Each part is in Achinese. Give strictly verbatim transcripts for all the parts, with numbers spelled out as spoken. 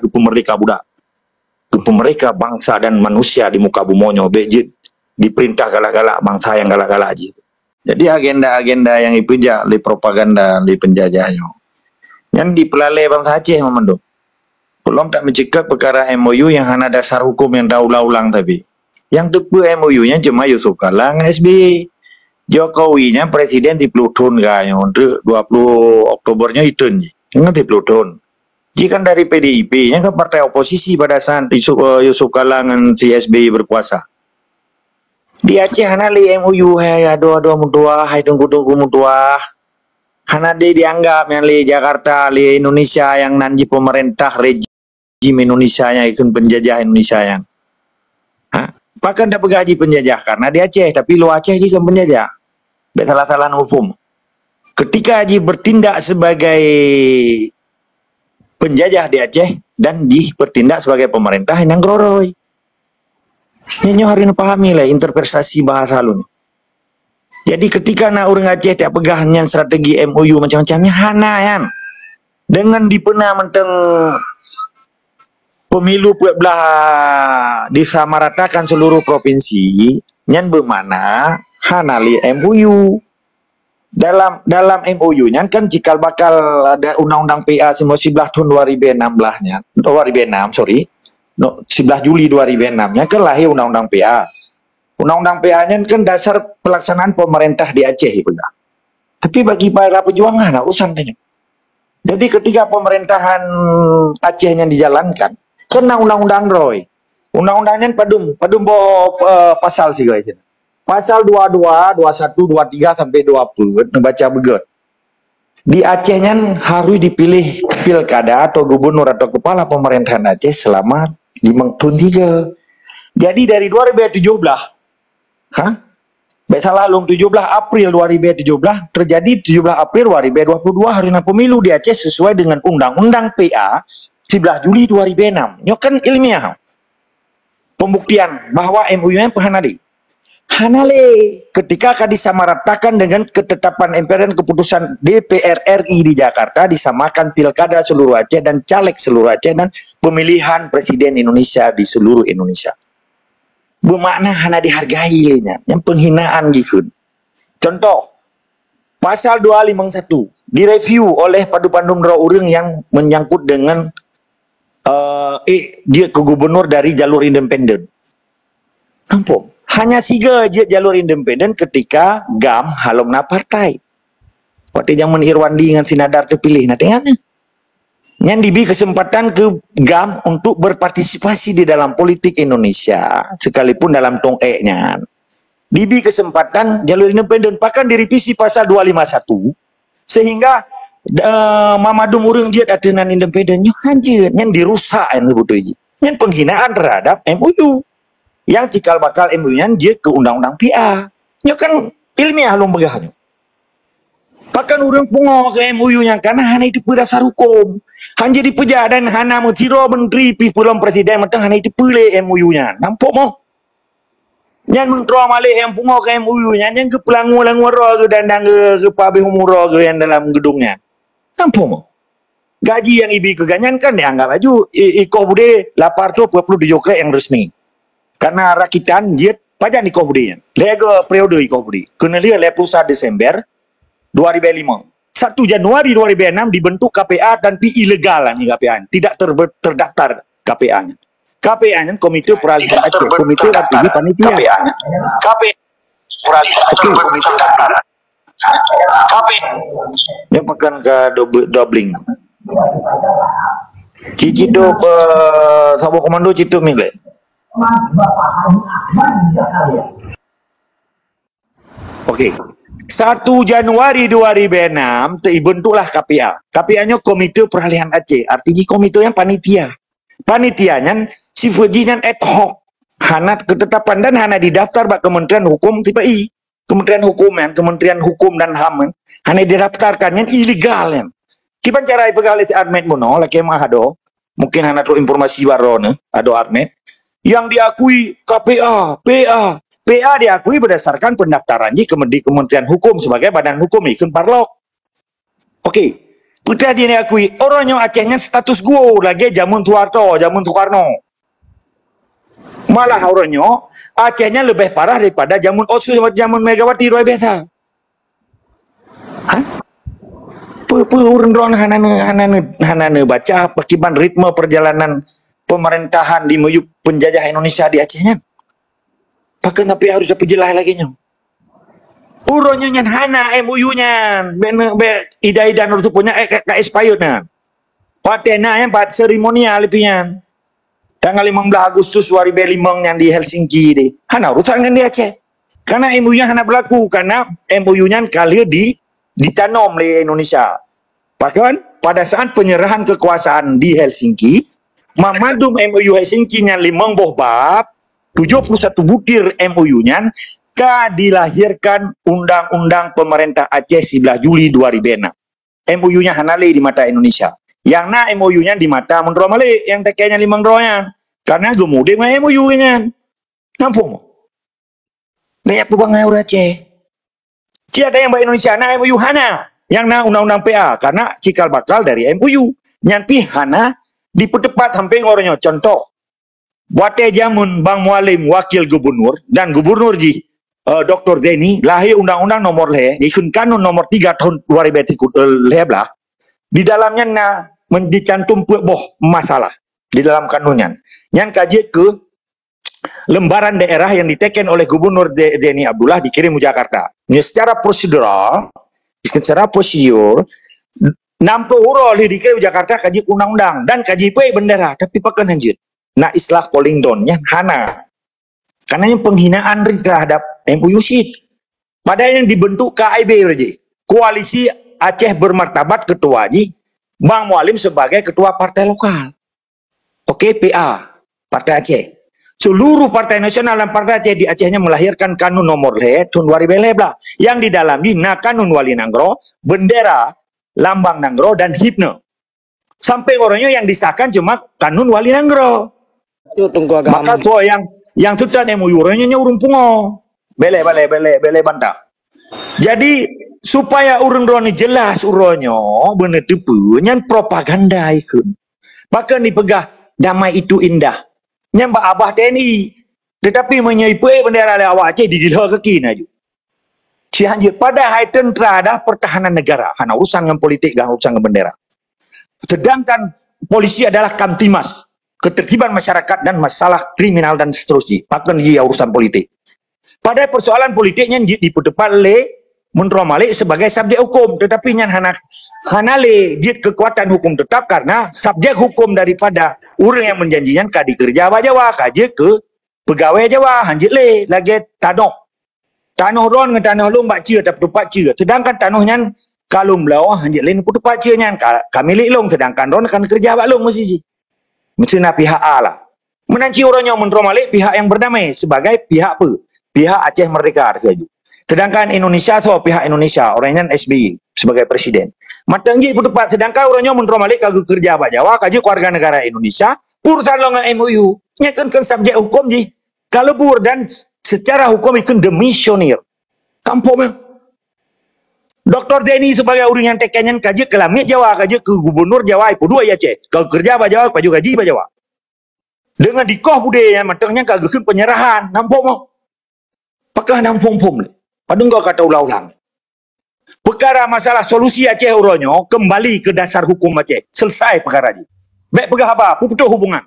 geupeumerdeka budak, geupeumerdeka bansa dan manusia di muka bumoe nyoe, bék jeuet dipeurintah galak-galak bansa nyang galak-galak jih. Jadi agenda-agenda nyang ipeujak lé propaganda lé peunjajah nyoe, nyan dipeulalé bansa Aceh meumandum. Peulom that meuceukat peukara M O U nyang hana dasar huköm nyang taulang-ulang sabe. Nyang teupeue M O U nyan cuma Yusuf Kalla ngon S B Y. Jokowi nyan presiden siploh thon ka nyoe, treuk dua ploh Oktober nyoe itheun jih. Ngon siploh thon. Jih kan dari P D I P, nyan kan partai oposisi pada saat Yusuf, eh, Yusuf Kalla ngon si S B Y berkuasa. Di Aceh hana lé M O U, hai adoe-adoe meutuah, hai teungku-teungku meutuah. Hana di-, dianggap nyan lé Jakarta, lé Indonesia nyang nan jih pemerintah rejim Indonesia nyang ikheun penjajah Indonesia nyan. Ha? Pakon tapeugah jih penjajah? Karena di Aceh, tapi luwa Aceh jih kon penjajah. Bék salah-salah muphom. Ketika jih bertindak sebagai penjajah di Aceh dan jih bertindak sebagai pemerintah nyang keurôi-rôi. Nyoe, nyoe harus dipahami lé interpretasi bahasa lôn. Jadi ketika na ureuëng Aceh tapeugah nyan strategi M O U macam-macam, nyan hana nyan. Dengan dipeuna mantong pemilu peuet blah disamaratakan seluruh provinsi, nyan bermakna hana lé M O U. Dalam, dalam M O U nyan kan cikal bakal ada undang-undang P A siblaih thon dua ribu enam belas nyan, dua ribu enam, sorry. No, siblaih Juli dua ribu enam nyan kan lahé undang-undang P A. Undang-undang P A nyan kan dasar pelaksanaan pemerintah di Aceh ipeugah. Tapi bagi para pejuang hana urusan tanyoe. Jadi ketika pemerintahan Aceh nyan dijalankan, kan na undang-undang droe. Undang-undang nyan padum, padum boh, eh, pasal sigoe. Pasal dua dua, dua satu, dua tiga sampai dua peuet neubaca beugét. Di Aceh nyan harus dipilih pilkada atau gubernur atau kepala pemerintahan Aceh selama limong tahun tiga. Jadi dari dua ribu tujuh belas, ha? Baik salah lom, tujuh belas April dua ribu tujuh belas, terjadi tujuh belas April dua ribu dua puluh dua hari na pemilu di Aceh sesuai dengan Undang-Undang P A siblaih Juli dua ribu enam. Nyoe kan ilmiah. Pembuktian bahwa M O U nyan peuhana lé. Hana lé. Ketika ka disamaratakan dengan ketetapan M P R dan keputusan D P R R I di Jakarta, disamakan pilkada seluruh Aceh dan caleg seluruh Aceh dan pemilihan presiden Indonesia di seluruh Indonesia. Bermakna hana dihargai lé nyan. Nyan penghinaan jikheun. Contoh, pasal dua lima satu direview oleh padum-padum droe ureuëng yang menyangkut dengan, eh, eh, dia ke gubernur dari jalur independen. Nampak? Hanya siga jeuet jalur independen ketika GAM halom na partai. Waktu zaman Irwandi ngon Sinadar terpilih, na tengah ni. Nyan dibi kesempatan ke GAM untuk berpartisipasi di dalam politik Indonesia, sekalipun dalam tong ék nyan. Dibi kesempatan jalur independen, bahkan direvisi pasal dua lima satu, sehingga, eh, mamadum ureuëng jeuet ateueh nan independen nyoe hanjeuet, nyan dirusak nyan beutôi jih. Nyan penghinaan terhadap M O U. Yang cikal bakal M O U nyan jeuet ke undang-undang P A. Nyoe kan ilmiah lôn peugah nyoe. Pakon ureuëng pungo ke M O U nyang kana hana itu peudasar hukum. Hanya dipeujak dan hana meutiro menteri pi pulom presiden mantong hana itu peulé M O U nyan. Nampak moh? Nyan meutiro malek nyang pungo ke M O U nyan, nyan geupeulangue-langue roh geuh dan, dan geu-, geupabeh umu roh geuh nyang dalam gedung nyan. Nampak moh? Gaji nyang ibi keu gobnyan kan dianggap laju i-, ikoh budé lapan ratus dua puluh tujuh krek nyang resmi. Karena rakitan jeuet pajan ikoh budé nyan. Lhèe go periode ikoh budé. Keuneulheueh lhèe puluh satu Desember dua ribu lima. Satu Januari dua ribu enam dibentuk K P A dan pi ilegal ni K P A. Tidak ter-, terdaftar K P A-nya. K P A-nya Komite Peralihan Aceh. Komite artinya panitia. K P A-nya. K P A. Peralihan Aceh. Komite. K P A. Dia makan ke dob-, doubling. Cici tu, eh, saboh komando citu milik. Okey. Satu Januari dua ribu enam, teubentuklah K P A. K P A nyoe Komite Peralihan Aceh. Artinya komite nyang panitia. Panitia nyan sifeuet jih nyan ad hoc. Hana ketetapan dan hana didaftar bak Kementerian Hukum T P I. Kementerian Hukum nyan, Kementerian Hukum dan HAM nyan, hana didaftarkan nyan ilegal nyan. Kiban cara ipeugah lé si Armet bunoe, lakée meuah adoe. Mungkin hana trok informasi bak droeneuh, adoe Armet. Yang diakui K P A, P A. P A diakui berdasarkan pendaftaran jih ke, di Kementerian Hukum sebagai badan hukum, ikheun parlok. Okey. Peue teuh diakui, uroe nyoe Aceh nyan status quo lagèe jameun Soeharto, jameun Soekarno. Malah uroe nyoe Aceh nyan leubeh parah daripada jameun Orde Lama, jameun Megawati luar biasa. Ha? Peue, peue ureueng droen hana neu-, hana neu-, hana neubaca pakiban ritme perjalanan pemerintahan di miyueb penjajah Indonesia di Aceh nyan? Pakon sampai harus tapeujeulaih lagèe nyoe? Uroe nyoe nyan hana M O U nyan. Bèk ne-, bèk ida-ida nurut pun nyan, eh, ka, ka expired nyan. Watèe na nyan pat seremonial pih nyan. Tanggal lima belas Agustus dua ribu lima nyan di Helsinki deh. Hana urusan ngon di Aceh. Karena M O U nyan hana berlaku. Karena M O U nyan ka lheueh di, ditanom lé Indonesia. Bahkan pada saat penyerahan kekuasaan di Helsinki, memandum M O U Helsinki nyan limong boh bab, tujuh puluh satu butir M O U nyan ka dilahirkan Undang-Undang Pemerintah Aceh sebelas Juli dua ribu enam. M O U nyan hana lé di mata Indonesia. Yang na M O U nyan di mata Meuntroe Malik, yang takèe nyan limong droe nyan. Karena geumudép ngon M O U nyan. Nampak? Nyan peubanggai ureueng Aceh. Cit ada nyang bak Indonesia na M O U hana. Nyang na undang-undang P A karena cikal bakal dari M O U. Nyan pih hana dipeuteupat sampai ngon uroe nyoe. Contoh, watèe jameun Bang Mualem wakil gubernur dan gubernur jih, eh, Doktor Zaini, lahé undang-undang nomor lhèe, ikheun kanun nomor tiga tahun dua ribu lhèe belas, di dalam nyan na men-, dicantum peuet boh masalah di dalam kanun nyan. Nyan ka jeuet keu lembaran daerah yang diteken oleh Gubernur De-, Zaini Abdullah dikirim ke Jakarta. Nyoe secara prosedural, secara prosedur, enam puluh uroe lheueh dikirim ke Jakarta ka jeuet undang-undang dan ka jipeuék bendera, tapi pakon hanjeuet. Na istilah calling down nyan hana. Karena nyan penghinaan terhadap M O U cit. Padahal yang dibentuk K I B uroe jih. Koalisi Aceh Bermartabat, ketua jih Bang Mualem sebagai ketua partai lokal. Oke, P A, Partai Aceh. Seluruh partai nasional dan partai Aceh di Aceh nyan melahirkan kanun nomor lhèe tahun dua ribu lhèe belas. Yang di dalam jih na kanun wali nanggroe, bendera, lambang nanggroe dan himne. Sampai uroe nyoe yang disahkan cuma kanun wali nanggroe. Cuk, Teungku Agam. Maka soe yang, yang teutat M O U uroe nyoe ureueng pungo. Bèk lé, bèk lé, bèk lé, bèk lé bantah. Jadi, supaya ureueng droeneuh jelas uroe nyoe, beuneuteupeu, nyan propaganda ikheun. Pakon dipeugah damai itu indah. Nyan bak babah T N I. Tetapi meunyoe ipeuék bendera lé awak Aceh, digiloe kaki na ju. Cit hanjeuet, padahai tentara adalah pertahanan negara, hana urusan ngon politik, hana urusan ngon bendera. Sedangkan polisi adalah kamtimas, ketertiban masyarakat dan masalah kriminal dan seterusnya. Pakon jih urusan politik. Padahai persoalan politik nyan jeuet dipeuteupat lé Meuntroe Malik sebagai subjek hukum, tetapi nyan hana, hana lé jeuet kekuatan hukum tetap karena subjek hukum daripada ureueng nyang menjanji nyan ka dikeureuja bak Jawa, ka jeuet keu peugawée Jawa, hanjeuet lé lagée tanoh. Tanoh droen ngon tanoh lôn bak ceue, tapeuteupat ceue. Sedangkan tanoh nyan ka lôn bloe, hanjeuet lé neupeuteupat ceue nyan, ka, ka milék lôn, sedangkan droen ka neukeureuja bak lôn meusi jih. Meusti na pihak A lah. Meunan cit uroe nyoe Meuntroe Malik pihak nyang berdamai sebagai pihak peue? Pihak Aceh Merdeka teuka ju. Sedangkan Indonesia soe pihak Indonesia? Uroe nyan S B Y sebagai presiden. Mantong jih peuteupat, sedangkan uroe nyoe Meuntroe Malik ka geukeureuja bak Jawa, ka jeuet keluarga negara Indonesia, urusan lôn ngon M O U. Nyan kheun, kheun subjek hukum jih. Ka leubur dan secara hukum ikheun demisioner. Kampung nyan. Doktor Zaini sebagai ureueng nyang teken nyan ka jeuet keu lamiet Jawa, ka jeuet keu gubernur Jawa, ipeuduek i Aceh. Ka geukeureuja bak Jawa, pajoh gaji bak Jawa. Deungon dikoh budé nyan mantong nyan ka geukheun penyerahan. Nampak moh? Pakon hana phom-phom lé? Padum goe ka taulang-ulang. Peukara masalah solusi Aceh uroe nyoe kembali ke dasar hukum Aceh. Selesai peukara jih. Bék peugah haba, peuputôh hubungan.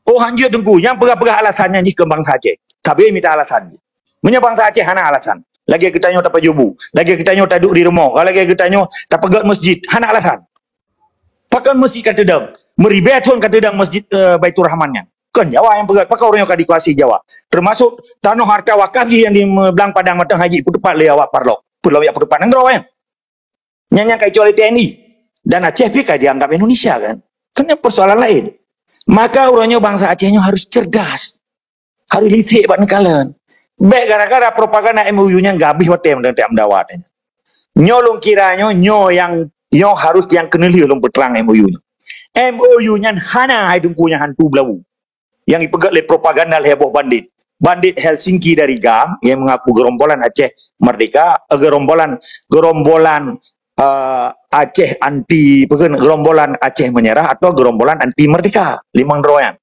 Oh, hanjeuet Teungku, nyang peugah-peugah alasan nyan jih keu bansa Aceh. Sabe mita alasan jih. Meunyoe bansa Aceh hana alasan, lagée geutanyoe tapajoh bu, lagée geutanyoe taduek di rumoh, lagée geutanyoe tapeugét masjid, hana alasan. Pakon masjid ka teudong? Meuribée thon ka teudong masjid, eh, Baiturrahman nyan. Kon Jawa nyang peugét, pakon ureuëng nyoe ka dikuasai Jawa. Teumasok tanoh harta wakaf jih nyang di Blang Padang mantong hana jipeuteupat lé awak parlok. Peue lom jak peuteupat nanggroe nyan. Nyan nyang ka jicok lé T N I. Dan Aceh pih ka dianggap Indonesia kan. Kan nyan persoalan laén. Maka ureuëng nyoe bansa Aceh nyoe harus cerdas. Harus lisék bak neukalon. Bék gara-gara propaganda M O U nyan gabih watée meudeuntek meudawa watée nyan. Nyoe lôn kira nyoe, nyoe nyang, nyoe harus nyang keuneulheueh lôn peutrang M O U nyoe. M O U nyan hana hai Teungku nyang hantu beulabu. Nyang ipeugét lé propaganda lhée boh bandit. Bandit Helsinki dari GAM yang mengaku gerombolan Aceh Merdeka, eh, gerombolan, gerombolan eh, Aceh anti, peue kheun, gerombolan Aceh Menyerah atau gerombolan anti merdeka, limong droe nyan.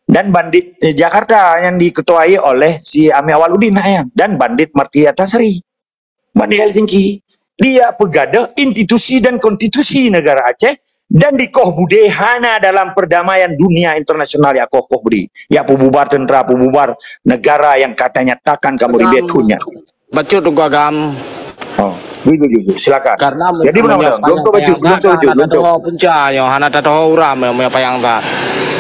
Dan bandit, eh, Jakarta yang diketuai oleh si Amir Awaludin nyan, dan bandit Marty Antasari. Bandit Helsinki. Dia peugadôh institusi dan konstitusi negara Aceh dan dikoh budé hana dalam perdamaian dunia internasional ya koh-koh budé. Ya peububar tentara, peububar negara yang katanya takkan kamu ribet hunya. Bacut Teungku Agam. Oh, jujur, jujur. Silakan. Karena jadi, meunyoe belum tahu, belum tahu, belum tahu, hana tahu punca nyoe, hana tahu uram nyoe payang that.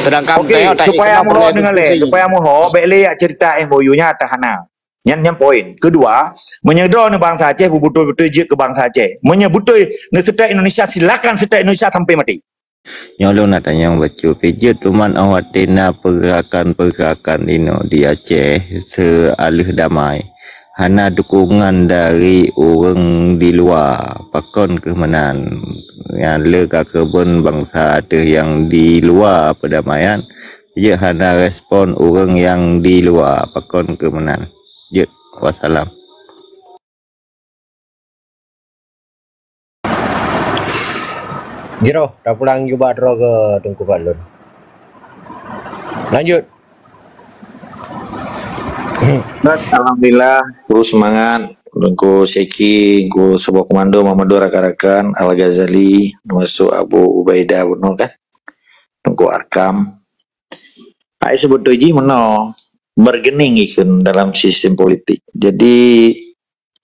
Sedangkan okey, supaya mohon dengan lé, supaya mohon, bèk lé ya cerita M O U nya atau hana. Nyan, nyan poin. Kedua, meunyoe droeneuh bangsa Aceh, beutôi-beutôi jeuet keu bangsa Aceh. Meunyoe beutôi neuseutôt Indonesia, silakan seutôt Indonesia sampai mati. Nyoe lôn na tanyong bacut, pi jeuet teuma 'oh watèe na peugerakan-peugerakan inoe di Aceh seualeuh damai, hana dukungan dari ureueng di luwa, pakon keuh meunan? Nyang le ka keubon bangsa ateueh nyang di luwa peudamaian, jeuet hana respon ureueng nyang di luwa, pakon keuh meunan? Jeuet, wassalam. Jroh, tapulang juba droe keu Teungku Fadlun. Lanjut. Alhamdulillah, terus semangat. Teungku Syeki, Teungku Saboh Komando, Muhammad Dua, rakan-rakan, Al-Ghazali, termasuk Abu Ubaidah bunoe kan. Teungku Arkam. Hai, sebeutôi jih meunoe, bargaining ikheun dalam sistem politik. Jadi,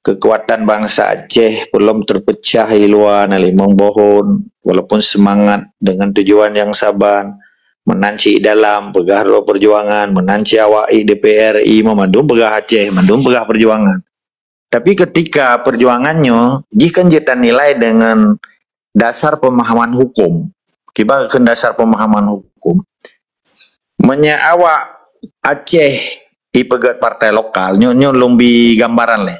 kekuatan bangsa Aceh belum terpecah di luwa na limong boh thôn, walaupun semangat dengan tujuan yang saban, meunan cit dalam peugah droe perjuangan, meunan cit awak i D P R I, mandum peugah Aceh, mandum peugah perjuangan. Tapi ketika perjuangan nyoe, jih kan jeuet tanilai dengan dasar pemahaman hukum. Kiban kheun dasar pemahaman hukum. Meunyoe awak Aceh ipeugét partai lokal, nyoe, nyoe lôn bi gambaran lé.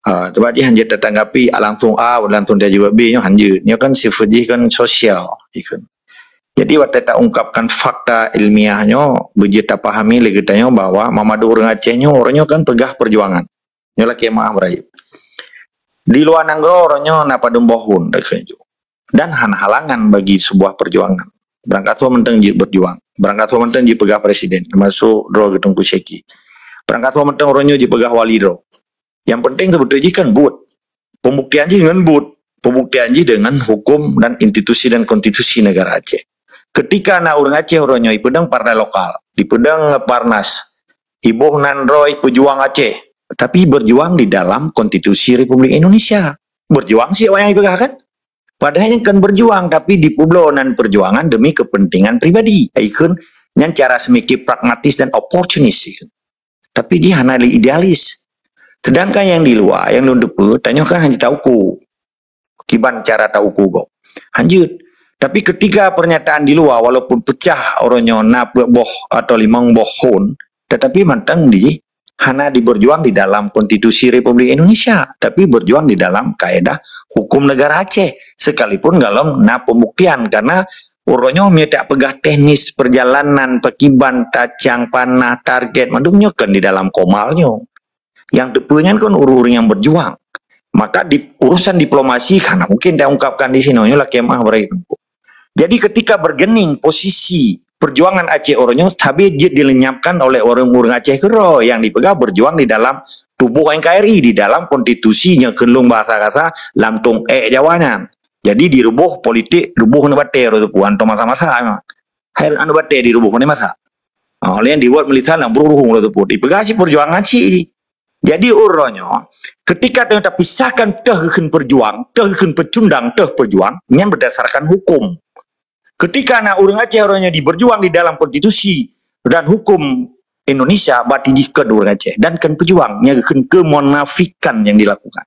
Ah, cuba jih hanjeuet tatanggapi, ah, langsung A, langsung tajaweueb B, nyoe hanjeuet. Nyoe kan sifeuet jih kan sosial, ikheun. Jadi, watée taungkapkan fakta ilmiah nyoe, beujeuet tapahami lé geutanyoe bahwa mandum ureuëng Aceh nyoe, ureuëng nyoe kan peugah peujuangan. Nyoe lakée meu'ah beurayeuk. Di luwa nanggroe ureuëng nyoe na padum boh thôn, dan hana halangan bagi sebuah perjuangan. Barangkasoe mantong jeuet berjuang. Barangkasoe mantong jeuet peugah presiden, termasuk droe geuh Teungku Syeki. Barangkasoe mantong ureuëng nyoe jeuet peugah wali droe. Yang penting sebetul jih kan buet. Pembuktian jih ngon buet. Pembuktian jih dengan hukum dan institusi dan konstitusi negara Aceh. Ketika na ureuëng Aceh uroe nyoe ipeudong partai lokal, ipeudong Parnas, iboh nan droe pejuang Aceh, tapi berjuang di dalam konstitusi Republik Indonesia. Berjuang siapa yang ipeugah kan? Padahal yang kan berjuang, tapi dipubloe nan perjuangan demi kepentingan pribadi. Ikheun nyan cara semikir pragmatis dan oportunis. Tapi jih hana lé idealis. Sedangkan yang di luwa, yang lôn teupeue, tanyoe kan hana tauku. Kiban cara tauku gob. Hanjeuet. Tapi ketika pernyataan di luwa, walaupun pecah uroe nyoe na peuet boh atau limong boh thôn, tetapi mantong di hana diberjuang di dalam konstitusi Republik Indonesia, tapi berjuang di dalam kaedah hukum negara Aceh. Sekalipun galom na pembuktian, karena uroe nyoe mita peugah teknis perjalanan, pakiban tacang panah, target, mandum nyoe kan di dalam komal nyoe. Yang teupeue nyan kan ureuëng-ureuëng yang berjuang. Maka di urusan diplomasi hana mungkin taungkapkan di sinoe, nyoe lakée meu'ah beurayeuk Teungku. Jadi ketika bergening posisi perjuangan Aceh uroe nyoe, sabe jeuet dilenyapkan oleh ureuëng-ureuëng Aceh keudroe yang dipeugah berjuang di dalam tubuh N K R I, di dalam konstitusi nyang kheun lôn bahasa kasa lam tông ék Jawa nyan. Jadi diruboh politik, ruboh aneuk batée uroe teupeue, hantom masa-masa memang. Hai aneuk batée diruboh, pane masa. Ha, oleh nyan dibuat militan lam ruhueng uroe teupeue. Dipeugah cit perjuangan cit. Jadi uroe nyoe, ketika tanyoe tapisahkan teuh geukheun perjuang, teuh geukheun peucundang, teuh perjuang, nyan berdasarkan hukum. Ketika na ureuëng Aceh uroe nyoe diberjuang di dalam konstitusi dan hukum Indonesia, berarti jih kon ureuëng Aceh dan kon peujuang, nyan geukheun kemunafikan yang dilakukan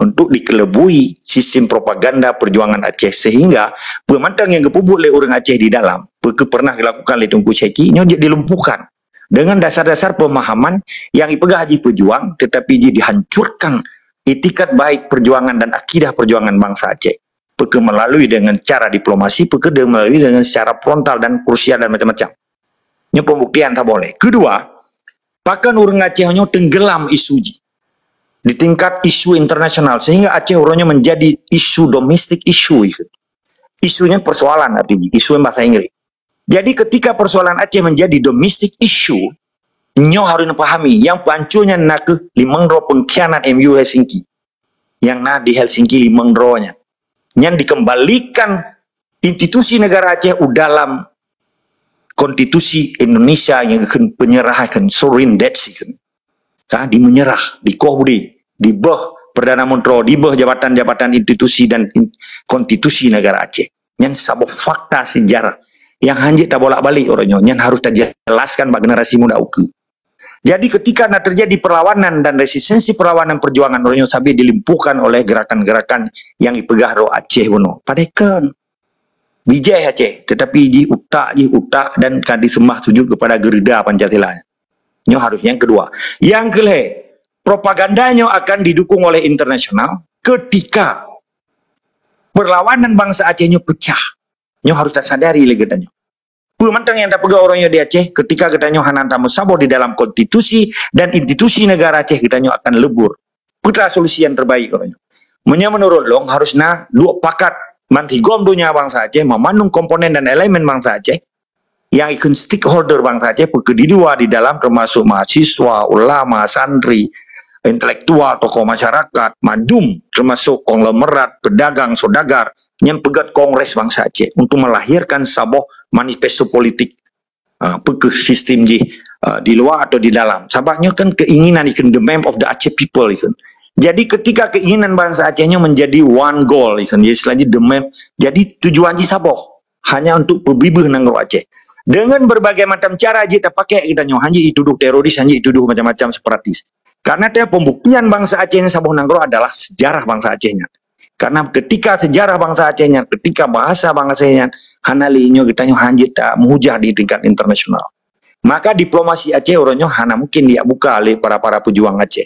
untuk dikelebui sistem propaganda perjuangan Aceh, sehingga peue mantong nyang geupeubuet lé ureuëng Aceh di dalam, peue keuh pernah dilakukan lé Teungku Syeki, nyoe jeuet dilumpuhkan dengan dasar-dasar pemahaman yang ipeugah jih peujuang, tetapi jih dihancurkan itikat baik perjuangan dan akidah perjuangan bangsa Aceh. Peue keuh melalui dengan cara diplomasi, peue keuh melalui dengan secara frontal dan krusial dan macam-macam. Nyoe pembuktian saboh lé. Kedua, pakon ureuëng Aceh nyoe tenggelam isu jih. di tingkat isu internasional, sehingga Aceh uroe nyoe menjadi isu domestic issue. Isu nyan persoalan artinya, isu bahasa Inggris. Jadi ketika persoalan Aceh menjadi domestic issue, nyoe harus dipahami, nyang peuancô nyan nakeuh limong droe pengkhianat M U Helsinki. Nyang na di Helsinki limong droe nyan. Nyan dikembalikan institusi negara Aceh u dalam konstitusi Indonesia nyang kheun penyerah, kheun surrender, kheun. Ka, dimenyerah, dikoh beudé, dibeuh Perdana Menteri, dibeuh jabatan-jabatan institusi dan in-, konstitusi negara Aceh. Nyan saboh fakta sejarah nyang hana jeuet tabolak-balik uroe nyoe. Nyan harus tajelaskan bak generasi muda ukeue. Jadi ketika na terjadi perlawanan dan resistensi perlawanan perjuangan uroe nyoe sabe dilumpuhkan oleh gerakan-gerakan nyang ipeugah droe Aceh bunoe. Padahai kon. Bijéh Aceh, tetapi jih utak, jih utak dan ka disembah sujud kepada Garuda Pancasila. Nyoe harus nyang kedua. Nyang keulhèe, propaganda nyoe akan didukung oleh internasional ketika perlawanan bangsa Aceh nyoe pecah. Nyoe harus tasadari lé geutanyoe. Peue mantong nyang tapeugah uroe nyoe di Aceh, ketika geutanyoe hana tameusaboh di dalam konstitusi dan institusi negara Aceh, geutanyoe akan lebur. Peue solusi nyang terbaik uroe nyoe? Meunyoe menurut lôn, harus na duek pakat bansigom donya bangsa Aceh, meumandum komponen dan elemen bangsa Aceh, nyang ikheun stakeholder bangsa Aceh, peue keuh di luwa, di dalam, termasuk mahasiswa, ulama, santri, intelektual, tokoh masyarakat, mandum, termasuk konglomerat, pedagang, saudagar, nyang peugöt Kongres Bangsa Aceh untuk melahirkan saboh manifesto politik, ah, peue keuh sistem jih, ah, di luwa atau di dalam. Sabab nyoe kan keinginan ikheun, the map of the Aceh people ikheun. Jadi ketika keinginan bangsa Aceh nyoe menjadi one goal ikheun, jadi istilahnya the map, jadi tujuan jih saboh. Hanya untuk peubibeuh nanggroe Aceh. Dengan berbagai macam cara jeuet tapakai geutanyoe, hana jeuet ituduh teroris, hana jeuet ituduh macam-macam separatis. Karena teuh pembuktian bangsa Aceh nyan saboh nanggroe adalah sejarah bangsa Aceh nyan. Karena ketika sejarah bangsa Aceh nyan, ketika bahasa bangsa Aceh nyan hana lé, nyoe geutanyoe hana jeuet tameuhujah di tingkat internasional. Maka diplomasi Aceh uroe nyoe hana mungkin dijak buka lé para-para pejuang Aceh.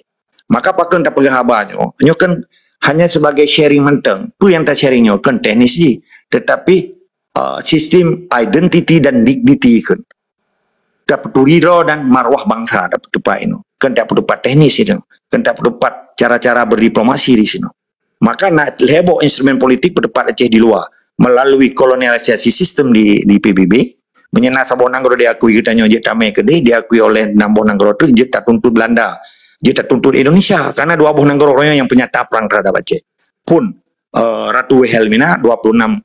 Maka pakon tapeugah haba nyoe? Nyoe kan hanya sebagai sharing mantong. Peue nyang ta-sharing nyoe kan teknis jih, tetapi, uh, sistem identiti dan dignity kan. Tapeuturi droe dan marwah bangsa tapeuteupat inoe. Kan tapeuteupat teknis inoe. Kan tapeuteupat cara-cara berdiplomasi di sinoe. Maka na lhèe boh instrumen politik peuteupat Aceh di luwa melalui kolonialisasi sistem di, di P B B. Meunyoe na saboh nanggroe diakui geutanyoe jeuet tamè keudeh, diakui oleh enam boh nanggroe teuk jeuet tatuntut Belanda, jeuet tatuntut Indonesia. Karena dua boh nanggroe nyoe nyang peunyata prang terhadap Aceh. Phôn, eh, Ratu Wilhelmina dua puluh enam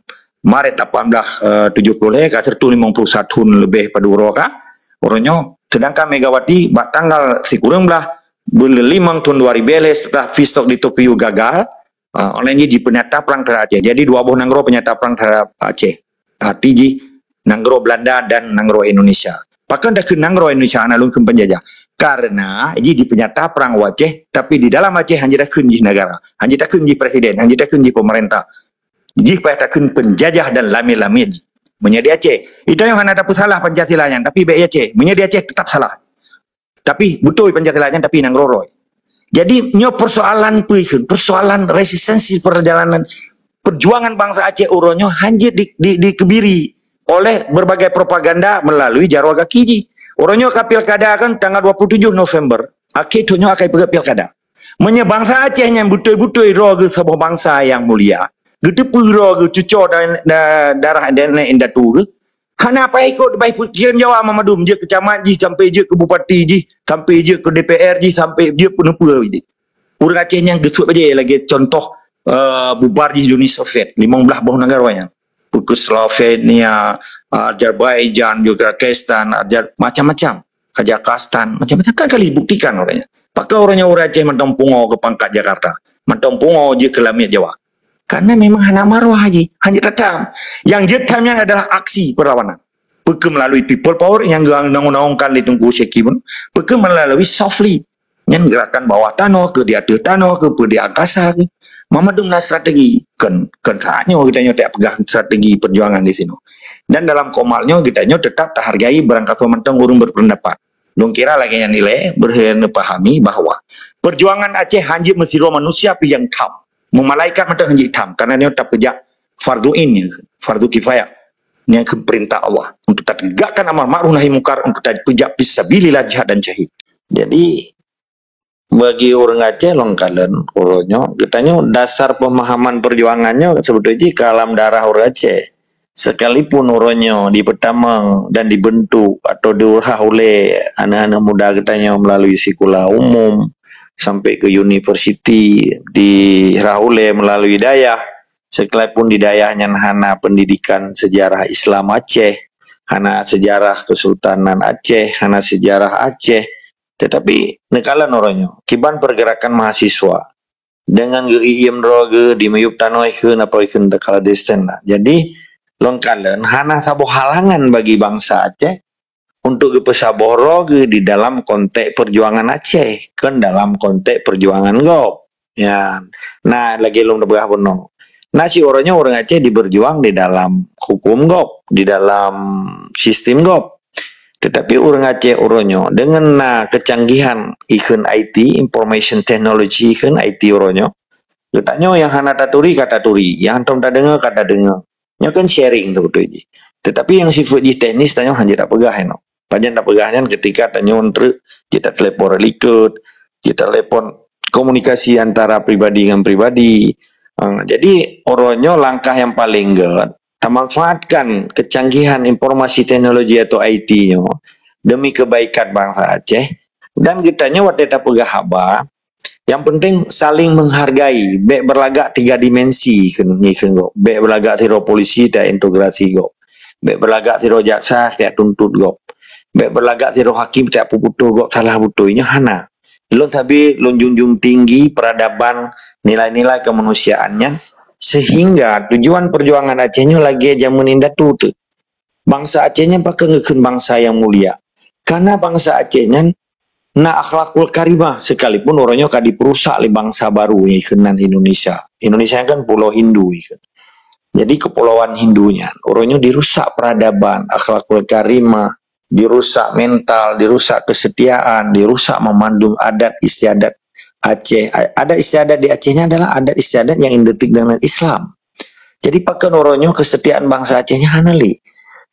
Maret lapan belas, eh, tujuh puluh lhèe ka seratus limong puluh satu thôn leubeh padub uroe ka. Uroe nyoe, sedangkan Megawati bak tanggal sikureueng blaih buleuen limong thôn dua ribu lhèe setelah peace talk di Tokyo gagal, ah, oleh nyan jipeunyata prang terhadap Aceh. Jadi dua boh nanggroe peunyata prang terhadap Aceh. Arti jih nanggroe Belanda dan nanggroe Indonesia. Pakon takheun nanggroe Indonesia hana lôn kheun penjajah? Karena jih dipeunyata prang u Aceh, tapi di dalam Aceh hana takheun jih negara, hana takheun jih presiden, hana takheun jih pemerintah. Jih payah takheun penjajah dan lamiet-lamiet jih. Meunyoe di Aceh, geutanyoe hana tapeusalah Pancasila nyan, tapi bèk di Aceh. Meunyoe di Aceh tetap salah. Tapi beutôi Pancasila nyan, tapi nanggroe roh. Jadi nyoe persoalan peue kheun, persoalan resistensi perjalanan perjuangan bangsa Aceh uroe nyoe hana jeuet di, di, dikebiri oleh berbagai propaganda melalui jaroe gaki jih. Uroe nyoe ka pilkada kan tanggal dua puluh tujuh November, akhé thôn nyoe akan peugöt pilkada. Meunyoe bangsa Aceh nyan beutôi-beutôi droe geuh saboh bangsa nyang mulia, geuteupeue droe geuh cucoe da-, da-, darah nenek indatu geuh, hana payah ikot bak peukiran Jawa mandum, jeuet keu camat jih, sampai jeuet keu bupati jih, sampai jeuet keu D P R jih, sampai jeuet peuneupeu jih. Ureueng Aceh nyan geusuet bajèe lagèe contoh, eh, bubar jih Uni Soviet, limong blaih boh nanggroe nyan. Peue keuh Slovenia, Azerbaijan, Uzbekistan, Azer-, macam-macam. Kazakhstan, macam-macam. Kan ka dibuktikan uroe nyoe. Pakon uroe nyoe ureueng Aceh mantong pungo keu pangkat Jakarta, mantong pungo jeuet keu lamiet Jawa? Karena memang hana marwah jih, hana jeuet that tham. Nyang jeuet tham nyan adalah aksi perlawanan. Peue keuh melalui people power nyang geunaung-naungkan lé Teungku Syekh Ibn, peue keuh melalui softly. Nyan gerakan bawah tanoh keuh, di ateueh tanoh keuh, peue di angkasa keuh. Mandum na strategi. Kon, kon that nyoe geutanyoe tapeugah strategi perjuangan di sinoe. Dan dalam komal nyoe geutanyoe tetap tahargai barangkasoe mantong ureueng berpendapat. Lôn kira lagèe nyan ilèe, beureulèe neupahami bahwa perjuangan Aceh hana jeuet meusidroe manusia pih nyang tham. Meumalaikat mantong hana jeuet tham, karena nyoe tapeujak fardu ain, fardu kifayah. Nyang kheun peurintah Allah untuk tategakkan amar ma'ruf nahi mungkar, untuk tapeujak fisabilillah jihad dan syahid. Jadi, bagi ureuëng Aceh lôn kalon uroe nyoe, geutanyoe dasar pemahaman perjuangan nyoe sebetul jih ka lam darah ureuëng Aceh. Sekalipun uroe nyoe dipeutamong dan dibentuk atau diurah uleh aneuëk-aneuëk muda geutanyoe melalui sikula umum sampai ke universiti, diurah uleh melalui dayah, sekalipun di dayah nyan hana pendidikan sejarah Islam Aceh, hana sejarah Kesultanan Aceh, hana sejarah Aceh, tetapi neukalon uroe nyoe kiban pergerakan mahasiswa dengan geuiem droe geuh di miyueb tanoh ikheun apa ikheun kala desten lah. Jadi lôn kalon hana saboh halangan bagi bansa Aceh untuk geupeusaboh droe geuh di dalam konteks perjuangan Aceh, kon dalam konteks perjuangan gob. Ya, nah lagi lôn peugah bunoe. Nah si uroe nyoe ureuëng Aceh diberjuang di dalam hukum gob, di dalam sistem gob. Tetapi ureuëng Aceh uroe nyoe dengan na kecanggihan ikheun I T, information technology ikheun I T uroe nyoe, geutanyoe nyang hana taturi ka taturi, nyang hantom tadeungoe ka tadeungoe. Nyoe kan sharing tu beutôi jih. Tetapi nyang sifat jih teknis tanyoe hana tapeugah inoe. Pajan tapeugah nyan ketika tanyoe treuk jeuet telepon likot, jeuet telepon komunikasi antara pribadi dengan pribadi. Ha, jadi uroe nyoe langkah yang paling gét tamanfaatkan kecanggihan informasi teknologi atau I T nyoe demi kebaikan bangsa Aceh dan geutanyoe watée tapeugah haba yang penting saling menghargai, bék berlagak tiga dimensi kheun gob, bék berlagak sidroe polisi tak integrasi gob, bék berlagak sidroe jaksa tak tuntut gob, bék berlagak sidroe hakim tak peuputoh gob salah beutôi nyoe hana. Lôn sabe lôn junjung tinggi peradaban nilai-nilai kemanusiaan nyan sehingga tujuan perjuangan Aceh nyoe lagée jameun indatu teuk. Bangsa Aceh nyan pakon geukheun bangsa yang mulia. Karena bangsa Aceh nyan na akhlakul karimah sekalipun uroe nyoe ka diperusak lé bangsa baru yang ikheun nan Indonesia. Indonesia kan pulau Hindu ikheun. Jadi kepulauan Hindu nyan uroe nyoe dirusak peradaban, akhlakul karimah, dirusak mental, dirusak kesetiaan, dirusak memandum adat istiadat Aceh. Adat istiadat di Aceh nyan adalah adat istiadat yang identik dengan Islam. Jadi pakon uroe nyoe kesetiaan bangsa Aceh nyan hana lé.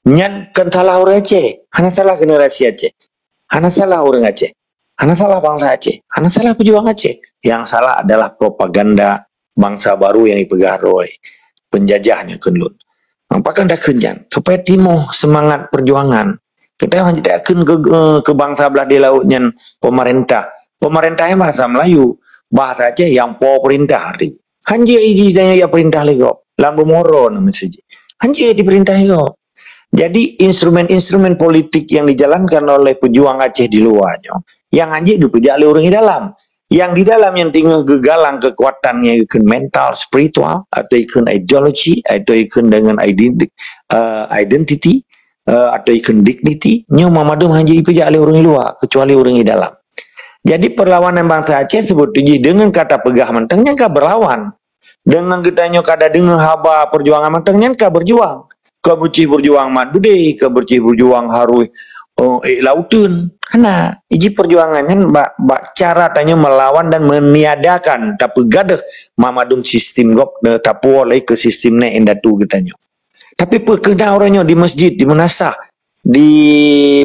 Nyan kan salah ureuëng Aceh, hana salah generasi Aceh, hana salah ureuëng Aceh, hana salah bangsa Aceh, hana salah pejuang Aceh. Yang salah adalah propaganda bangsa baru yang dipeugah droe penjajah nyan kheun lôn. Pakon takheun nyan supaya timoh semangat perjuangan. Kita hanya takheun ke, ke bangsa belah di laut nyan pemerintah. Pemerintah yang bahasa Melayu, bahasa Aceh yang po perintah hari. Hanjeuet idi tanyoe jak peurintah lé gob lam rumoh droe na meuseujid. Hanjeuet dipeurintah lé gob. Jadi instrumen-instrumen politik yang dijalankan oleh pejuang Aceh di luwa nyoe yang hanjeuet geupeujak lé ureuëng di dalam. Yang di dalam yang teungoh geugalang kekuatan yang ikheun mental, spiritual, atau ikheun ideologi, atau ikheun dengan identik, uh, identity, uh, atau ikheun dignity, nyoe mamadum hanjeuet dipeujak lé ureuëng di luwa kecuali ureuëng di dalam. Jadi perlawanan bangsa Aceh sebut jih dengan kata peugah mantong nyang ka berlawan. Dengan geutanyoe kada deungoe haba perjuangan mantong nyan ka berjuang. Ka beucih berjuang mat beudé, ka beucih berjuang harus uh, ék lauteun. Hana, iji perjuangan nyan bak, bak cara tanyoe melawan dan meniadakan tapeugadeuh mamadum sistem gob tapuwoe lé ke sistem nèk indatu geutanyoe. Tapi peukeuh na uroe nyoe di masjid, di meunasah, di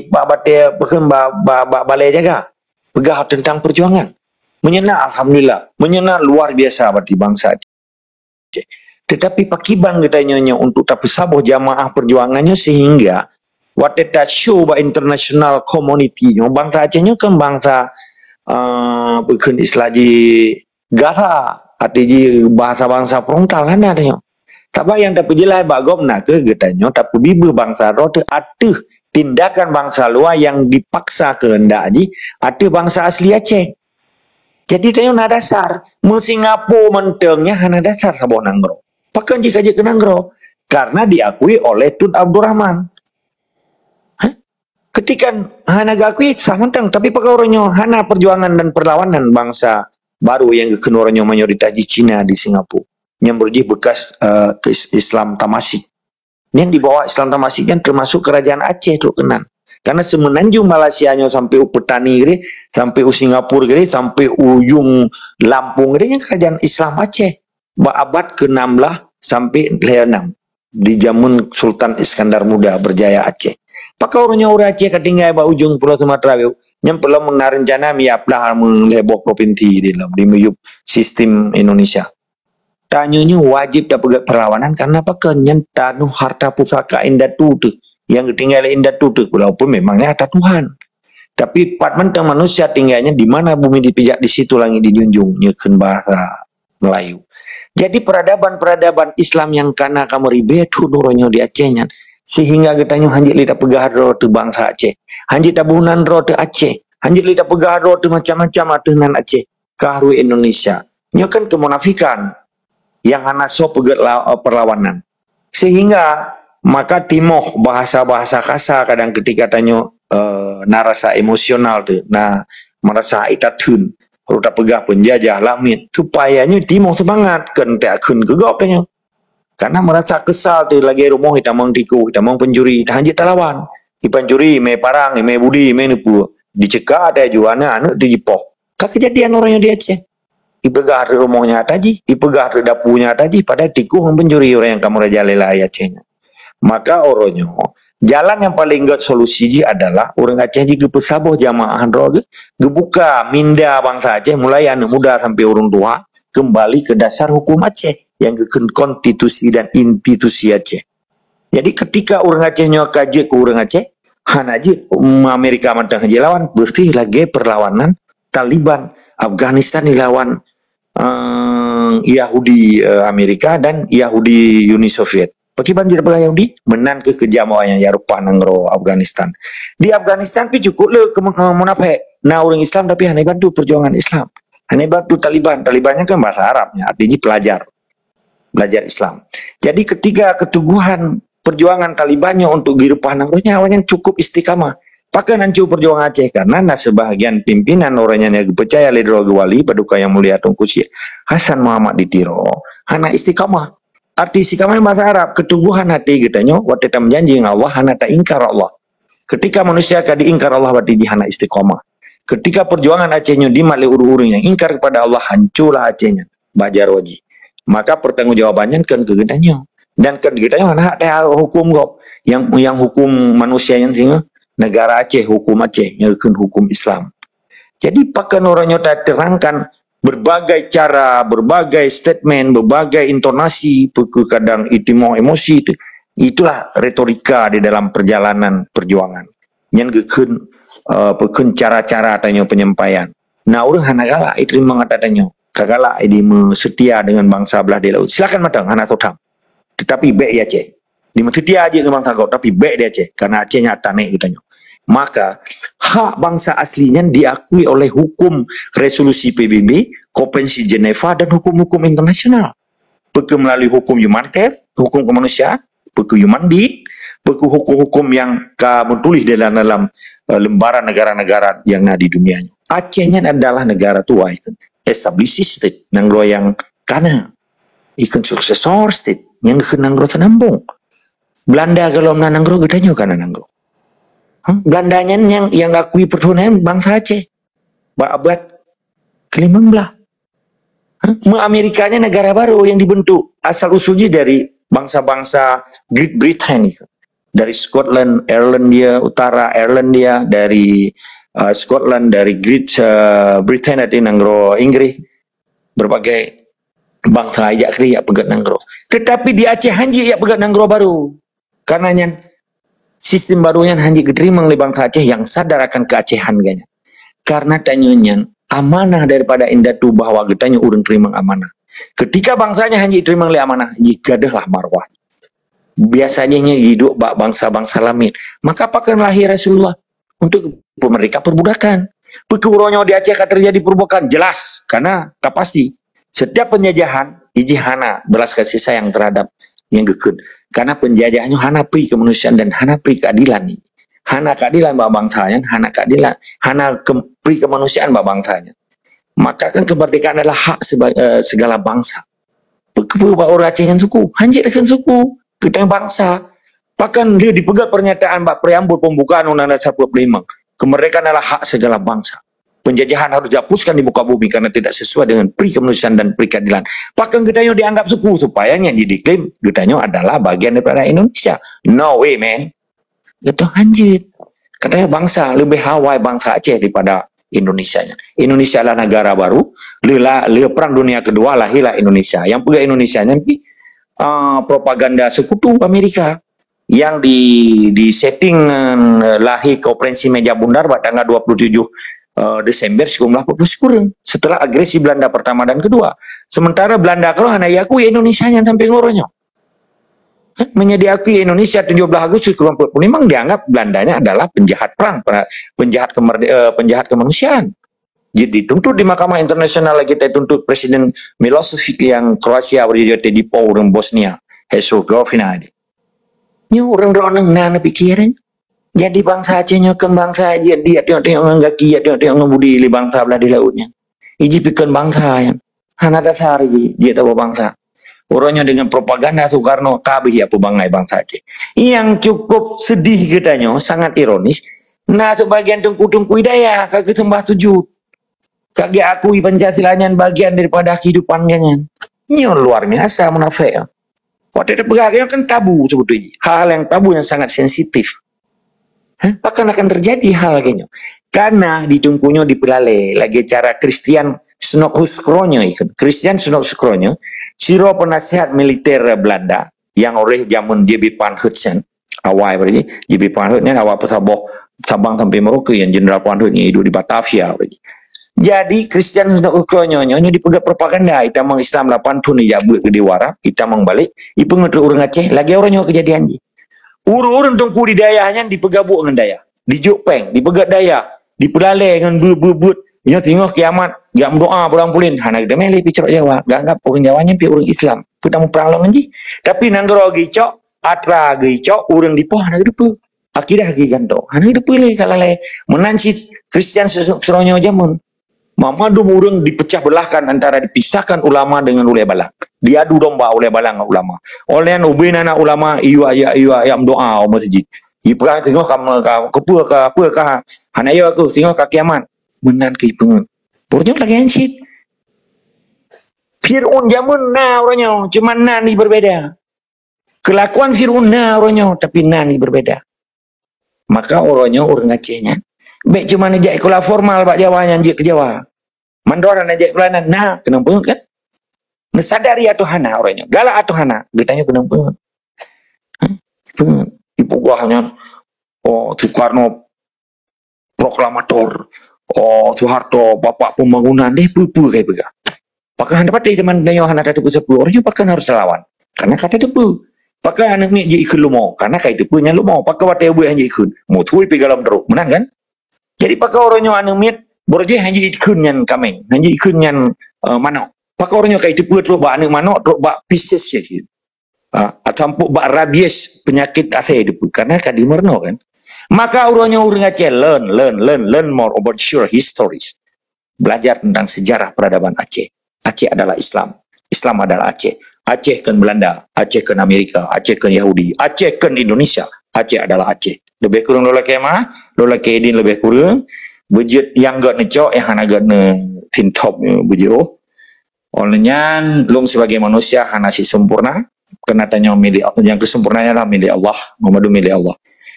bak batée peukeuh bak, bak, bak balée jaga peugah tentang perjuangan. Meunyoe na alhamdulillah, meunyoe na luar biasa bagi bangsa Aceh. Tetapi pakiban geutanyoe nyoe untuk tapeusaboh jamaah perjuangan nyoe sehingga watée tashoe bak international community nyoe bangsa Aceh nyoe kan bangsa uh, bukon Islam ji gasa, arti ji bahasa bangsa frontal hana tanyoe. Sabab nyang tapeujeulaih bak gob na kheueh geutanyoe tapeubibeuh bangsa droe teuh ateueh tindakan bangsa luwa nyang dipaksa keuheundak jih ateueh bangsa asli Aceh. Jadi tanyoe na dasar. Meusingapura mantong nyan hana dasar saboh nanggroe. Pakon jih ka jeuet keu nanggroe? Karena diakui oleh Tun Abdurrahman. Hah? Ketika hana geukui sah mantong, tapi pakon uroe nyoe hana perjuangan dan perlawanan bangsa baru nyang geukheun uroe nyoe mayoritas jih Cina di Singapura. Nyang beureuji bekas uh, Islam Tamasik. Nyan di bawah Islam Tamasik nyan termasuk kerajaan Aceh trok keunan. Karena semenanjung Malaysia nyoe sampai u Petani gede, sampai u Singapura gede, sampai ujung Lampung gede nyan kerajaan Islam Aceh. Bak abad ke enam belas sampai lhèe enam. di jameun Sultan Iskandar Muda berjaya Aceh. Pakon uroe nyoe ureuëng Aceh ka tinggai bak ujong Pulo Sumatera, nyan peulom na reuncana miyueb lah lhée boh provinsi di lom, di miyueb sistem Indonesia. Tanyoe nyoe wajéb tapeugét perlawanan karena pakon nyan tanoh harta pusaka indatu teuh nyang geutinggai lé indatu teuh, walaupun memang nyan harta Tuhan. Tapi pat mantong manusia tinggai nyan, di mana bumi dipijak, di situ langit dijunjung, nyoe kheun bahasa Melayu. Jadi peradaban-peradaban Islam nyang kana ka meuribée thon uroe nyoe di Aceh nyan, sehingga geutanyoe hanjeuet lé tapeugah droe teuh bansa Aceh, hanjeuet taboh nan droe teuh Aceh, hanjeuet lé tapeugah droe teuh macam-macam ateueh nan Aceh, ka rhoi Indonesia. Nyoe kan kemunafikan nyang hana soe peugét la-, perlawanan. Sehingga maka timoh bahasa-bahasa kasa kadang ketika tanyoe, eh, na rasa emosional teuh, na merasa itatheun, rot tapeugah penjajah lamiet, supaya nyoe timoh seumangat keu takheun keu gob tanyoe. Karena merasa kesal teuh lagée rumoh itamong tiku, itamong pencuri, hanjeuet talawan. Ipancuri, mé parang, mé budi, mé neupue. Dicekak ata ju aneuk-aneuk teuh jipoh. Ka keujadian uroe nyoe di Aceh. Ipeugah ateueh rumoh nyan ata jih, ipeugah ateueh dapu nyan ata jih, padahai tiku ngon pencuri ureuëng nyang ka meurajalela di Aceh nyan. Maka uroe nyoe, jalan nyang paleng gét solusi jih adalah ureuëng Aceh jih geupeusaboh jamaah droe geuh, geubuka minda bansa Aceh mulai aneuk muda sampai ureuëng tuha kembali ke dasar hukum Aceh nyang geukheun konstitusi dan institusi Aceh. Jadi ketika ureuëng Aceh nyoe ka jeuet keu ureuëng Aceh, hana jeuet Amerika mantong jeuet lawan, beusih lagée perlawanan Taliban Afghanistan dilawan, eh, Yahudi, eh, Amerika dan Yahudi Uni Soviet. Pakriban jeuet peugah Yahudi? Meunan keuh keujam awaknyan jak reupah nanggroe Afghanistan. Di Afghanistan pih cukup le keu, eh, munafék. Na ureuëng Islam tapi hana bantu perjuangan Islam. Hana bantu Taliban. Taliban nyan kan bahasa Arab nyan, arti jih pelajar. Belajar Islam. Jadi ketika keteguhan perjuangan Taliban nyoe untuk geureupah nanggroe nyan, awaknyan cukup istiqamah. Pakon hancô perjuangan Aceh? Karena na sebahagian pimpinan ureuëng nyan nyang geupeucaya lé droe geuh wali Paduka Yang Mulia Teungku Syekh Hasan Muhammad di Tiro hana istiqamah. Arti istiqamah bahasa Arab, keteguhan hati geutanyoe watée tameujanji ngon Allah hana taingkar Allah. Ketika manusia ka diingkar Allah, berarti jih hana istiqamah. Ketika perjuangan Aceh nyoe dimat lé ureuëng-ureuëng nyang ingkar kepada Allah, hancurlah Aceh nyan bak jaroe jih. Maka pertanggungjawaban nyan kon keu geutanyoe. Dan kon geutanyoe hana hak tahukum gob. Nyang, nyang hukum manusia nyan singoh negara Aceh, hukum Aceh, nyang geukheun hukum Islam. Jadi pakon uroe nyoe taterangkan berbagai cara, berbagai statement, berbagai intonasi, peukeu kadang itimoh emosi tu. Itulah retorika di dalam perjalanan perjuangan. Nyan geukheun, eh, peukheun cara-cara tanyoe penyampaian. Na ureuëng hana galak iteurimong ata tanyoe. Ka galak idi meuseutia dengan bansa blah di laôt. Silakan mantong, hana soe tham. Tetapi bék di Aceh. Di meuseutia jih ngon bansa gob, tapi bék di Aceh. Karena Aceh nyan tanek geutanyoe. Maka, hak bansa asli nyan diakui oleh hukum resolusi P B B, Konvensi Geneva dan hukum-hukum internasional. Peukeu melalui hukum humaniter, hukum kemanusiaan, peukeu human being, peukeu hukum-hukum nyang ka meutuléh dalam, dalam, eh, lembaran negara-negara nyang na di dunia nyoe. Aceh nyan adalah negara tuai, established state, nanggroe nyang kana. Ikheun successor state, nyang geukheun nanggroe seunambong. Belanda gohlom na nanggroe, geutanyoe kana nanggroe. Hah? Belanda nyan nyang, nyang akui peutuhanan bansa Aceh bak abad kelimong blah. Hah? Meu Amerika nyan negara baru nyang dibentuk. Asal usul jih dari bansa-bansa Great Britain. Dari Scotland, Irlandia Utara, Irlandia, dari, uh, Scotland, dari Great, uh, Britain, arti nanggroe Inggris. Berbagai bansa jak keudeh jak peugét nanggroe. Tetapi di Aceh hanjeuet jak peugét nanggroe baru. Karena nyan, sistem baru nyan hanjeuet geuteurimong lé bansa Aceh nyang sadar akan keuacehan geuh nyan. Karena tanyoe nyan amanah daripada indatu bahwa geutanyoe ureuëng teurimong amanah. Ketika bansa nyan hanjeuet teurimong lé amanah, jih gadôh lah marwah. Biasa jih nyan jiduek bak bansa-bansa lamiet. Maka pakon lahé Rasulullah? Untuk peumerdeka perbudakan. Peukeu uroe nyoe di Aceh ka teujadi perbudakan? Jelas, karena ka pasti. Setiap penjajahan, ijih hana belas kasih sayang terhadap nyang geukheun. Karena penjajah nyoe hana pri kemanusiaan dan hana pri keadilan. Hana keadilan bak bansa nyan, hana keadilan, hana ke-, pri kemanusiaan bak bansa nyan. Maka kan kemerdekaan adalah hak seba-, eh, segala bangsa. Peukeu bak ureuëng Aceh nyan suku? Hanjeuet takheun suku. Geutanyoe bansa. Pakon lheueh dipeugét pernyataan bak preambul pembukaan Undang-Undang Dasar empat puluh lima, kemerdekaan adalah hak segala bangsa. Penjajahan harus dihapuskan di muka bumi karena tidak sesuai dengan pri kemanusiaan dan pri keadilan. Pakon geutanyoe dianggap suku supaya nyang diklaim geutanyoe adalah bagian daripada Indonesia? No way, man. Geutanyoe hanjeuet. Katanya bangsa, lebih awai bangsa Aceh daripada Indonesia nyan. Indonesia adalah negara baru, le, la, le Perang Dunia Kedua lahirlah Indonesia. Yang peugah Indonesia nyan pi, ah, propaganda sekutu Amerika yang di, di setting, eh, lahir konferensi meja bundar pada tanggal dua puluh tujuh, eh, Desember seribu sembilan ratus empat puluh sembilan, setelah agresi Belanda pertama dan kedua. Sementara Belanda keudroe hana diakui Indonesia nyan sampai ngon uroe nyoe. Kan? Meunyoe diakui Indonesia tujuh belas Agustus seribu sembilan ratus empat puluh lima, dianggap Belandanya adalah penjahat perang, penjahat kemerde-, eh, penjahat kemanusiaan. Jadi dituntut di mahkamah internasional lagi, dituntut Presiden Milosevic yang Kroasia, beri dia di ureuëng Bosnia Herzegovina. Nyoe ureuëng droeneueh na neupikiran. Jadi bangsa Aceh nyoe kan bangsa jeuet, dia tengok-tengok ngon gaki, dia tengok-tengok ngon budi lé bangsa blah di laôt nyan. Iji pikon bangsa nyan. Hana dasar iji, jeuet taboh bangsa. Uroe nyoe dengan propaganda Soekarno ka beuh ya peubangai bangsa Aceh. Yang cukup sedih geutanyoe, sangat ironis, na sebagian teungku-teungku dayah ka geuseumbah sujud. Ka geukui Pancasila nyan bagian daripada kehidupan geuhnyan. Nyoe luar biasa munafék. Watée teupeugah geuhnyan kan tabu sebetulnya. Hal-hal yang tabu yang sangat sensitif. Hah? Pakon akan terjadi hal lagée nyoe? Karena di teungku nyoe dipeulalée lagée cara Christian Snodhuskrönje ikon. Christian Snodhuskrönje, sidroe peunasihat militer Belanda yang oleh jameun J B Pankhurst nyan, awai bari J B Pankhurst nyan awak peusaboh Sabang sampai Merauke, yang Jenderal Pankhurst nyan hidup di Batavia bari. Jadi Christian Snodhuskrönje nyoe, nyoe dipeugah propaganda, itamong Islam lapan thon ijak beuet keu di Arab, itamong balek, ipeungeut ureuëng Aceh, lagée uroe nyoe keujadian jih. Ureuëng-ureuëng teungku di dayah nyan dipeugabuk ngon dayah, dijok péng, dipeugét dayah, dipeulalée ngon beuet-beuet. Nyoe singoh kiamat, jak meudoa pulang pulen, hana geuteumé lé picok Jawa, geuanggap ureuëng Jawa nyan pih ureuëng Islam. Peue tamuprang lom ngon jih. Tapi nanggroe geuicok, atra geuicok, ureuëng dipoh hana geuteupeue. Akidah geugantoe, hana geuteupeue lé ka lalée. Meunan cit Christian Snodhuskrönje jameun. Mandum ureuëng dipecah belahkan antara dipisahkan ulama dengan ulée balang. Diadu domba ulée balang ngon ulama. Oleh nyan ubé na ulama iyue ya ya ya meudoa u masjid. Ipeugah singoh ka, ka keupeu ka, peue ka, hana yo aku singoh ka kiamat. Meunan keu ipeungeut. Uroe nyoe lagée nyan cit. Fir'aun jameun na uroe nyoe, cuma nan jih berbeda. Kelakuan Fir'aun na uroe nyoe, tapi nan jih berbeda. Maka uroe nyoe ureuëng Aceh nyan bék cuma neujak sekolah formal bak Jawa nyan jeuet keu Jawa. Mandor hana jak sekolah nan, na keunong peungeut kan? Neusadari atau hana uroe nyoe? Galak atau hana? Geutanyoe keunong peungeut. Hah? Peungeut. Ipeugah nyan, oh, Soekarno proklamator. Oh, Soeharto bapak pembangunan. Deh, peue-peue kai peugah. Pakon hana patéh teuma tanyoe hana tateupeue sapeue. Uroe nyoe pakon harus lawan? Karena ka tateupeue. Pakon aneuëk miet jih ikheun leumo? Karena ka iteupeue nyan leumo. Pakon watée buet hana ikheun? Muthui pi galom trok. Meunan kan? Jadi pakon uroe nyoe aneuëk miet, boro jih hana jikheun nyan kaméng, hana jikheun nyan, eh, manok. Pakon uroe nyoe ka iteupeue trok bak aneuëk manok, trok bak Pisces ya cit. Ah, ataupun bak rabies, penyakit asai depu, karena ka dimeurunoe kan. Maka uroe nyoe ureuëng Aceh learn, learn, learn, learn more about your histories. Belajar tentang sejarah peradaban Aceh. Aceh adalah Islam. Islam adalah Aceh. Aceh kon Belanda, Aceh kon Amerika, Aceh kon Yahudi, Aceh kon Indonesia. Aceh adalah Aceh. Leubeh kureueng lôn lakée meu'ah, lôn lakée idin leubeh kureueng. Beujeuet nyang gét neucok, nyang hana gét neusintop beujeuet. Oleh nyan, lôn sebagai manusia hana sisempurna. Karena tanyoe milék, nyang keusempurnaan adalah milék Allah, meumadu milék Allah.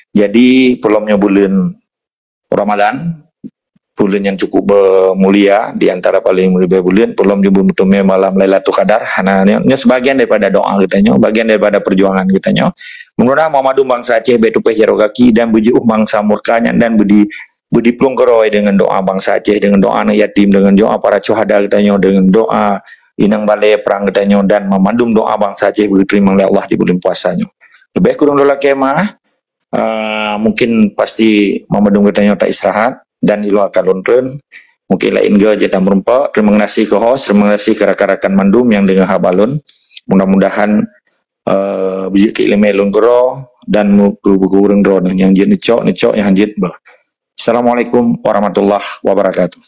Jadi, peulom nyoe buleuen Ramadan, buleuen nyang cukup be-, mulia, di antara paléng mulia buleuen, peulom jeuet beumeuteumé malam Lailatul Qadar, hana nyoe, nyoe sebagian daripada doa geutanyoe, bagian daripada perjuangan geutanyoe. Mudah-mudahan meumadu bansa Aceh bék tupéh jaroe gaki dan beujeuet bansa murka nyan dan beudi-, beudiplueng keurôi deungon doa bansa Aceh, deungon doa aneuk yatim, deungon doa para syuhada geutanyoe, deungon doa inong balée prang geutanyoe dan meumadu doa bansa Aceh beuteurimong lé Allah di buleuen puasa nyoe. Leubeh kureueng lôn lakée meu'ah, Ah, mungkin pasti meumadu geutanyoe ta istirahat dan ilok ka lôn treun. Mungkin laén goe jeuet dan meureumpok. Terima kasih keu host, terima kasih keu rakan-rakan mandum nyang deungoe haba lôn. Mudah-mudahan, eh, beujeuet keu iéleumé lôn keudroe dan mu-, keu, keu ureuëng droeneueh nyang jeuet neucok, neucok, nyang jeuet beuh. Assalamualaikum warahmatullahi wabarakatuh.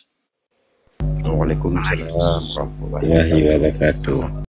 Waalaikumsalam warahmatullahi wabarakatuh.